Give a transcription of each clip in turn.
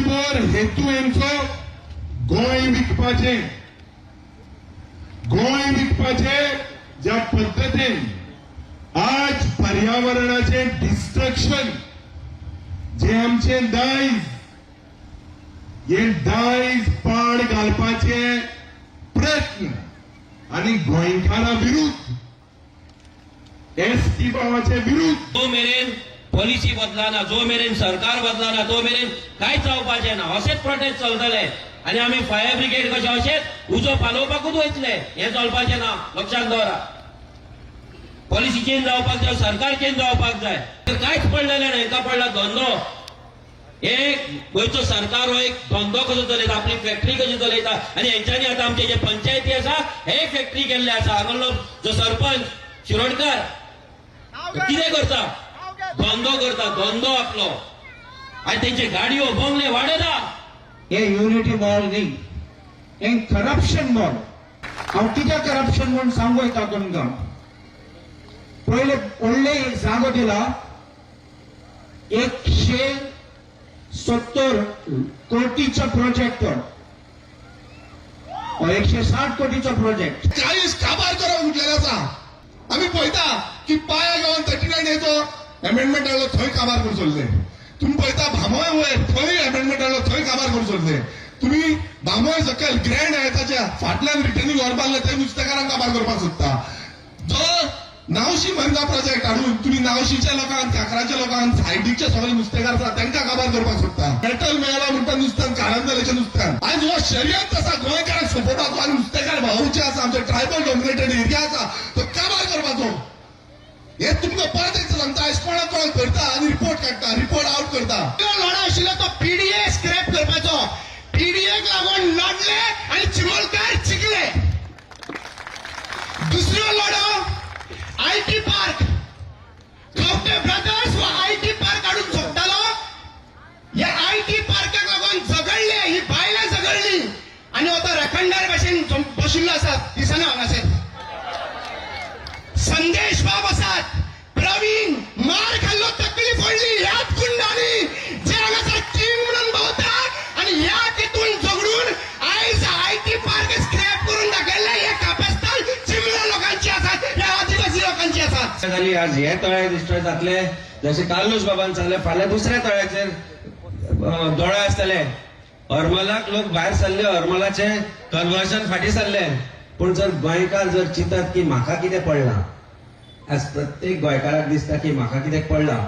गोंयभर हेतू हेंचो गोंय विकपाचें. गोंय विकपाचें. ज्या पद्दतीन आज पर्यावरणाचें डिस्ट्रक्शन, जे आमचें दायज, हे दायज पाड घालपाचे प्रयत्न आनी गोंयकारा विरुद्ध, एस टी भावाचे विरुद्ध. जो मेरेन पॉलिसी बदलाना, जो मेरेन सरकार बदलाना, तो मेरेन कांयच जावपाचें ना. अशेच प्रोटेस्ट चलतले आनी आमी फायर ब्रिगेड कशें अशेच उजो पालोवपाकूच वयतले. हें चलपाचें ना, लक्षात दवरा. पॉलिसी चेंज जावपाक जाय, सरकार चेंज जावपाक जाय. तर कांयच पडलेलें ना. हेंकां पडला धंदो. हे गोंयचो सरकार हो एक धंदो कसो चलयता, आपली फॅक्टरी कशी चलयता. आनी हेंच्यांनी आतां आमचे जे पंचायती आसा, हे फॅक्टरी केल्ले आसा. हांगासरलो जो सरपंच शिरोडकर कितें करता? धंदो करता, धंदो आपलो. आनी तेंचे गाडयो, बंगले वाडयता. हे युनिटी मॉल न्ही, हें करप्शन मॉल. हांव कित्याक करप्शन म्हूण सांगू येता तुमकां. पयले व्हडले एक जागो दिला, 170 कोटीचो प्रोजेक्ट तो, 160 कोटीचो प्रोजेक्ट. 40 काबार करप उठलेलो आसा. आमी पळयता की पाया गांवान 39 हेचो अमेंडमेंट हाडलो, थंय काबार करून सोडले. तुमी पळयता, भामोय वयर थंय अमेंडमेंट हाडलो, थंय काबार करून सोडले. तुमी भामोय सकयल ग्रँड हायताच्या फाटल्यान रिटर्निंग वॉल बांदले, थंय नुस्तेकारांक काबार करपाक सोदता. जो नावशी मरिना प्रोजेक्ट हाडून तुमी नावशीच्या लोकांक, काकराच्या लोकांक, सायडीचे सगळे नुस्तेकार आसा, तांकां काबार करपाक सोदता. मेटल मेळ्ळा म्हणटा नुस्त्यान, कारंजलेच्या नुस्त्यान. आयज हो शर्यत आसा गोंयकारांक सोंपोवपाचो आनी नुस्तेकार भावचे आसा, आमचे ट्रायबल डॉमिनेटेड एरिया आसा, तो काबार करपाचो. हे तुमकां परत एकदां सांगता, आयज कोणाक कोणाक धरता आनी रिपोर्ट काडटा, रिपोर्ट आउट करता. लढो आशिल्लो तो पीडीए स्क्रॅप करपाचो. पीडीएक लागून लढले आणि चिमोलकार जिखले. दुसरो लढो IT park. Khaunte brothers हो IT park हाडून सोडटालो. ह्या IT पार्काक लागून झगडले, ही बायलां झगडली आणि आतां राखणदार भाशेन बशिल्लो आसा, दिसना हांगासर. संदेश बाब आसात, प्रवीण मार खाल्लो, तकली फोडली ह्याच गुंडांनी, जे हांगासर किंग म्हणून भोंवता. आणि ह्या तितून झगडून आयज IT park scrap करून दाखयल्ले. हे कापेस्तान चिमला लोकांची आसात, ह्या आदिवासी लोकांची आसात. जाली. आज हे तळे डिस्ट्रॉय जातले, जशें कार्लूस बाबान सांगलें, फाल्यां दुसऱ्या तळ्याचेर दोळे आसतले. हरमलाक लोक भायर सरले, हरमलाचे कन्वर्जन फाटीं सरले. पूण जर गोंयकार जर चिंतात की म्हाका कितें पडलां, आज प्रत्येक गोंयकाराक दिसता की म्हाका कितें पडलां.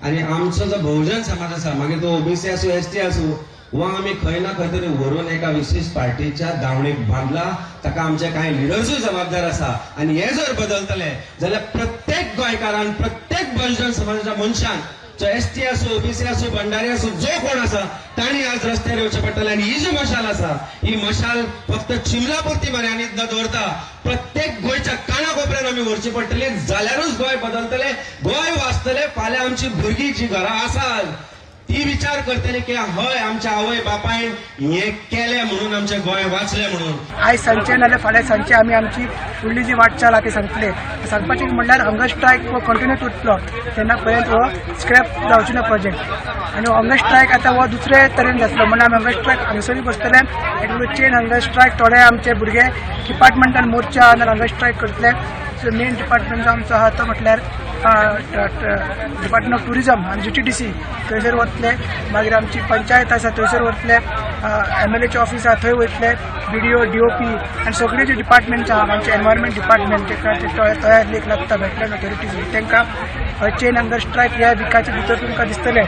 आनी आमचो जो बहुजन समाज आसा, मागीर तो ओबीसी आसूं, एसटी आसूं, वा आमी खंय ना खंय तरी व्हरून एका विशेश पार्टीच्या दावणीक बांदला. ताका आमचे कांय लिडर्सूय जबाबदार आसा. आनी हे जर बदलतले जाल्यार प्रत्येक गोंयकारान, प्रत्येक बहुजन समाजाच्या मनशान, जो एसटी आसूं, ओबीसी आसूं, भंडारी आसूं, जो कोण आसा, तांणी आज रस्त्यार येवचें पडटलें. आनी ही जी मशाल आसा, ही मशाल फक्त चिमला पुरती मर्यादीत न दवरता प्रत्येक गोंयच्या काना कोपऱ्यान आमी व्हरची पडटली. जाल्यारूच गोंय बदलतले, गोंय वाचतले. फाल्यां आमची भुरगीं जी घरा आसात, ती विचार करतली की हय, आमच्या आवय बापायन हें केलें म्हणून आमचें गोंय वाचलें म्हणून. आयज सांजचे नाल्यार फाल्यां सांजचे आमी आमची फुडली जी वाटचाल आहा ती सांगतले. सांगपाचें म्हणल्यार हंगर स्ट्रायक हो कंटिन्यू उरतलो तेन्ना पर्यंत हो स्क्रॅप जावचो ना प्रोजेक्ट. आनी हंगर स्ट्रायक आतां हो दुसरे तरेन जातलो. म्हणल्यार आमी हंगर स्ट्रायक हांगासरूय बसतले. It will chain hunger strike. थोडे आमचे भुरगे डिपार्टमेंटान मोर्चा नाल्यार हंगर स्ट्रायक करतले. सो मेन डिपार्टमेंट जो आमचो आहा तो म्हटल्यार डिपार्टमेंट ऑफ टुरिजम आनी जीटीडीसी, थंयसर वतले. मागीर आमची पंचायत आसा थंयसर वतले. एमएलएचे ऑफिस आहा थंय वयतले. बीडीओ, डीओपी आनी सगळे जे डिपार्टमेंट्स आहा, आमचे एनवायरमेंट डिपार्टमेंट, ते तयार लेक लागता, वेटलँड ऑथॉरिटीज, तांकां चेन हंगर स्ट्रायक ह्या विकाच्या भितर तुमकां दिसतले.